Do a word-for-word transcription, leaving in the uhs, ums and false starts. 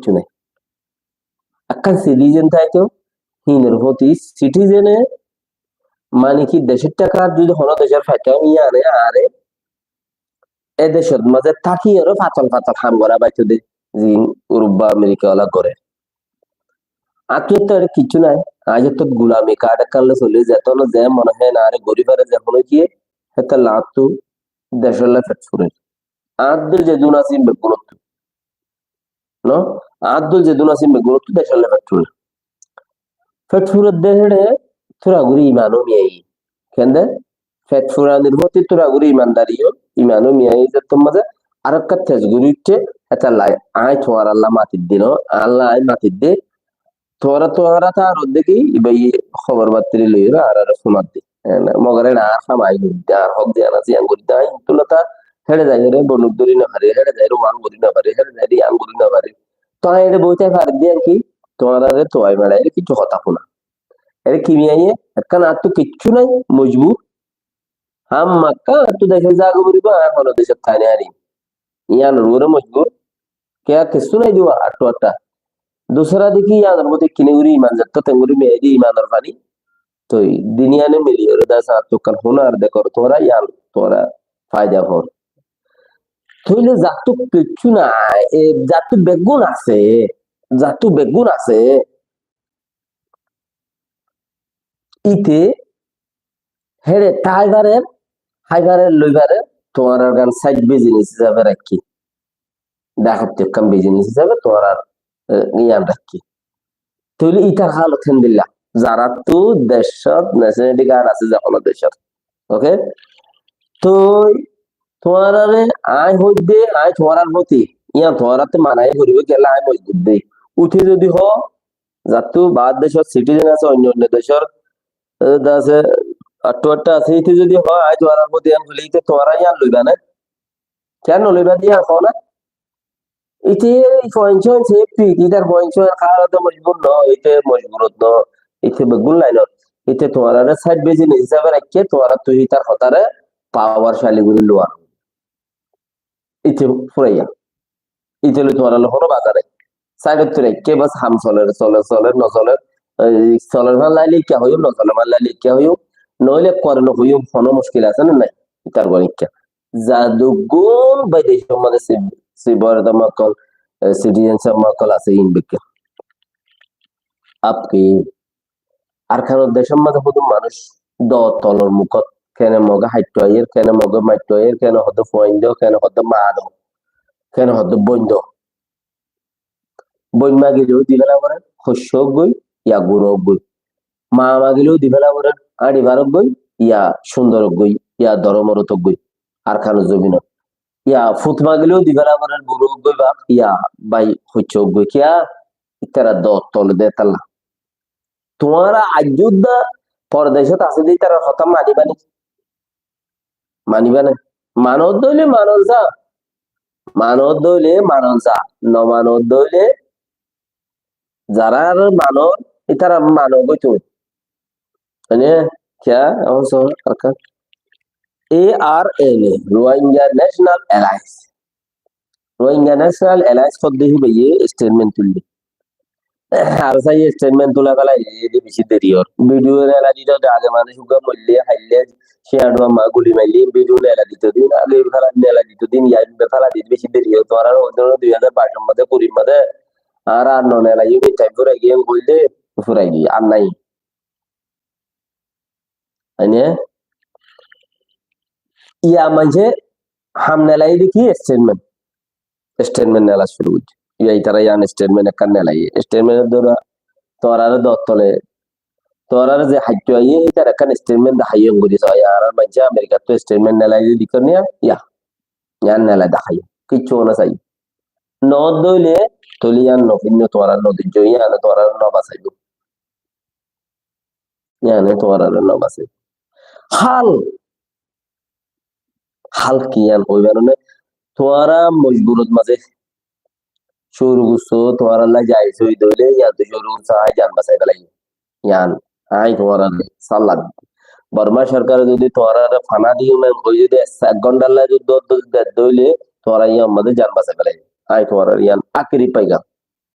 kiccú nái. Ekkán citizen táito, hínor fóti citizen e, mani ki decór thakar zodi hono decór faitam, yíane añáre e decót mazé táki aró fatol fatol ham gorá baito de, ziín Urubba Amerika ola goré. Añáttu ettót kiccú nái, añáttu gulami kard ekkán loi solí, zeto no ze mone hoó añáre gorí fare, ze hono kiye, hétolla añáttu decólla fet furer. Añár dóilla zedún asé beggúnottu. No? Añár dóilla zedún asé beggúnottu decólla fet furer. Fet furer de héçe tura gorí iman ó miyaiye. Kende? Fet furanir fóti tura gorí imandari ó, iman ó miyaiye zettór mazé arekka tez gorí uiththé, hétolla añí tuáñralla matiddi no, añálla añí matiddi, tuáñra, tuáñra tar uddeki, ibá iye hóbor battiri loiyóre añáre fúnadde. Ene, mogor ene añár ham añí gorídde, añár hók ziyán asé yían gorídde, añí intú lota héçe zaiyóre bonuk dóri no fari, héçe zaiyóre uán gorí no fari, héçe zaiyóre yían gorí no fari. Toi añí ere boói táki faridde yían ki, tuáñrare tuai meçaiyóre kiccú hotá fúna. Ere ki miyaiye, ekkán añáttu kiccú nái, mojbur. Hámmakká añáttu decót zaga foribó, añí hono decót tái no farim. Yíanor uore mojbur. Kiyá kessú nái de uwá, añáttu añátta. Dusra deki yíanor fóti kene gorí iman zetto ten gorí miyai de imanor faní. Toi din yíane miliyóre de asé, añáttu ekkán húnar dekór tuáñra, yían tuáñra faida hoór. Tóile zattú kiccú nái, e, zattú beggún asé, zattú beggún asé, íte héçe tái farer, hái farer, loi farer, tuáñrar gán side business hísabe raikké. Dahottú ekkán business hísabe tuáñrar, e, yían raikké. Tóile ítar hálot héndilla. Zaráttu decót nationality card asé ze hono decór. Oke? Toi tuáñrare añí hoidde, añí tuáñrar fóti, yían tuáñrattú manai foribó kiyólla añí mojbur de. Uite zodi hoó, zattú baár decór citizen asé, oinno oinno decór, e, de asé, añáttu añátta asé, íte zodi hoó, añí tuáñrar fóti yían hoilé, íte tuáñra yían loiba né? Kiyá no loiba de yían hoó na? Íte foin soin sefti, ítar foin soin hálot mojbur no, íte mojburot no, íte beggún lainot. Íte tuáñrare side business hísabe raikké, tuáñrattú ítar hotáre powerfully gorí luwa. Íte furaiya. Íte loi tuáñralla hono baza nai. Side ottú raikké bas ham soler, soler, soler, no soler. Ei soler fán laile kiyá hoiyum, no soler fán laile kiyá hoiyum. Noile ekkuare no hoiyum, hono muckil asé né nai? Ítar uore kiyá. Zaduggún bidecór mazé si-, si-, borda mokkol, e, citizen mokkol asé ín bekkún. Apki Arkanor decór mazé hodún manúic dor tolor mukót, kene Moge haitto aiyér, kene Moge maitto aiyér, kene hoddé fuain do, kene hoddé maa do, kene hoddé bóin do. Bóin magileyó di féla forer, hoiccó ók goi, ya gura ók goi. Maa magileyó di féla forer, añçi far ók goi, ya cúndor ók goi, ya doro morot ók goi. Arkanor zobinot. Ya fut magileyó di féla forer, gura ók goi ba, ya bái hoiccó ók goi. Kiyá? Ítara dor tole de tálla. Tuáñra aijjó dda pordecót asé de ítarar hotá maniba né? Maniba né? Mano de óile mano za. Mano de óile mano za. No mano de óile zará ar mano, ítara mano goi tui. Mane, kiyá? Ehón só, Arkan. A R N A, Rohingya National Alliance. Rohingya National Alliance hoddé híbaye statement tuille. Ar sai statement tula félai de beci deri ór. Video nela dito de age manúic uggwá moille, haille, ciyar dua ma guli maille, video nela dito din, age félai nela dito din, ya félai dito beci deri ór. Tuáñra hoddé dui házar baic or mazé, kuri mazé, ar ar no nela, iye time furai giyé, hoile furai giyé, ar nai. Mane, iya maincé ham nelai de ki statement. Statement nela curu goijjé. Iya, ítara yián statement ekkán nelai. Statement dóra tuáñrare dor tole, tuáñrare ze haitto aiyé, ítara ekkán statement dahaiyo gori sai. Ar maincé Amerikattú statement nelai de dikon niya, iya. Yián nelai dahaiyo. Kiccu no sai. No dóile, toli yián no finno, tuáñrare no dijjo, yián tuáñrare no basaibo. Yiáne tuáñrare no basaibo. Hál, hál ki yián hoibar ne? Tuáñra mojburot mazé curu gossó, tuáñralla jaiz ói dóile, yián tu curu gossó, añí jan basai félaiyi. Yián, añí tuáñrare salla di. Borma sorkare zodi tuáñrare fana diyo na hoi zodi ek gonthar lai zodi dor dor de dóile, tuáñra yián mazé jan basai félaiyi. Añí tuáñrare yián akeri paiga.